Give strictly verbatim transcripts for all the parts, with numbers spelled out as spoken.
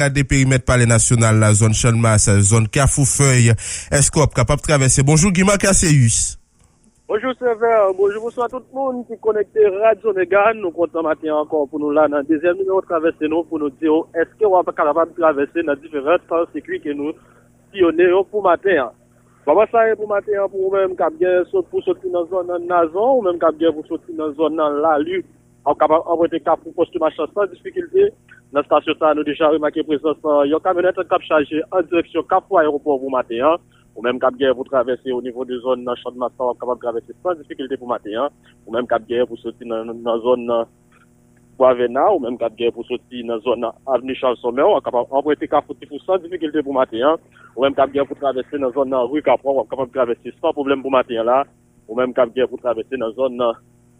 gade perimèt Palè Nasyonal la, zòn Channmas, zòn Kafou Fèy. Èske w ap kapab travèse? Bonjou, Guy Marcassius. Bonjou, Sever. Bonjou, bonswa tout moun ki konekte Radyo Mega. Nou kontan maten an ankò pou nou la nan dezyèm nimewo Travèse nou pou nou di w, èske w ap kapab travèse nan diferan sirkwi ke nou siyone yo pou maten an. Kòman sa ye pou maten an pou ou menm k ap gen sot, pou soti nan zòn nan Nazon, ou menm k ap gen pou soti nan zòn nan Lali, w ap kapab anprante Kafou Pòs Tou Machan san difikilte. Nan estasyon sa a, nou deja remake prezans, uh, yon kamyonèt k ap chaje an direksyon Kafou Ayewopò pou maten an. Ou menm k ap gen pou travèse o nivo de zòn nan Channmas, w ap kapab travèse san difikilte pou maten an. Ou menm k ap gen pou soti nan, nan zòn nan Bwavèna, ou menm k ap gen pou soti nan zòn nan Avni Charles Sommer, w ap kapab anprante Kafou Tifou san difikilte pou maten an. Ou menm k ap gen pou travèse nan zòn nan Ri Kapwa, w ap kapab travèse san pwoblèm pou maten an la. Ou menm k ap gen pou travèse nan zòn nan,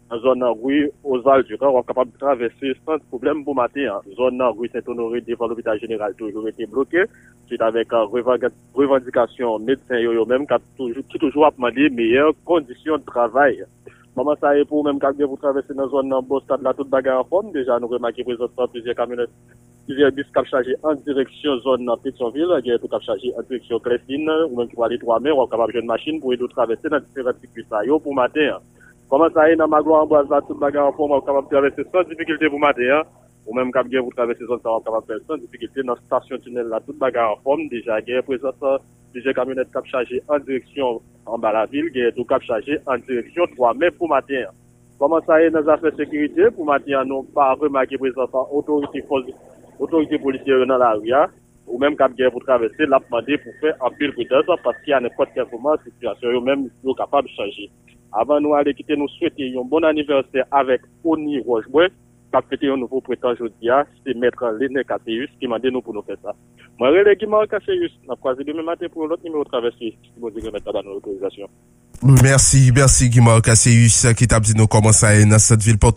nan zòn nan Ri Oswald Durand, w ap kapab travèse san pwoblèm pou maten an. Zòn nan Ri Sent Onore devan Lopital Jeneral toujou rete bloke, swit avèk, uh, revan-, revandikasyon medsen yo, yo menm k ap toujou, ki toujou ap mande meyè kondisyon travay. Kòman sa ye pou ou menm k ap gen pou travèse nan zòn nan bò stad la, tout bagay anfòm? Deja, nou remake prezans plizyè kamyonèt, plizyè bis k ap chaje an direksyon zòn nan Petyonvil, gen tou k ap chaje an direksyon Klèsin, ou menm ki prale Twa Mè, w ap kapab jwenn machin pou ede w travèse nan diferan sirkwi sa yo pou maten an. Kòman sa ye nan Maglo Anbwaz la, tout bagay anfòm, w ap kapab travèse san difikilte pou maten an? Ou menm k ap gen pou travèse zòn sa, w ap kapab fè l san difikilte. Nan estasyon tinèl la, tout bagay anfòm, deja gen prezans plizyè kamyonèt k ap chaje an direksyon anba lavil, gen tou k ap chaje an direksyon Twa Mè pou maten an. Kòman sa ye nan zafè sekirite? Pou maten an, nou pa remake prezans otorite fòs, otorite polisye yo nan lari a. Ou menm k ap gen pou travèse, l ap mande pou fè anpil pridans, paske a nenpòt kèl moman, sitiyasyon yo menm, yo kapab chanje. Avan nou ale, kite nou swete yon bon anivèsè avèk Oni Rochebwè, k ap fete yon nouvo prentan jodi a. Se Mèt Lene Kateus ki mande nou pou nou fè sa. Mwen rele Guy Marcassius. N ap kwaze demen maten pou yon lòt nimewo Travèse, si Bondye granmèt la ban nou otorizasyon. Mèsi, mèsi Guy Marcassius ki t ap di nou kòman sa ye nan sant vil Pòtoprens.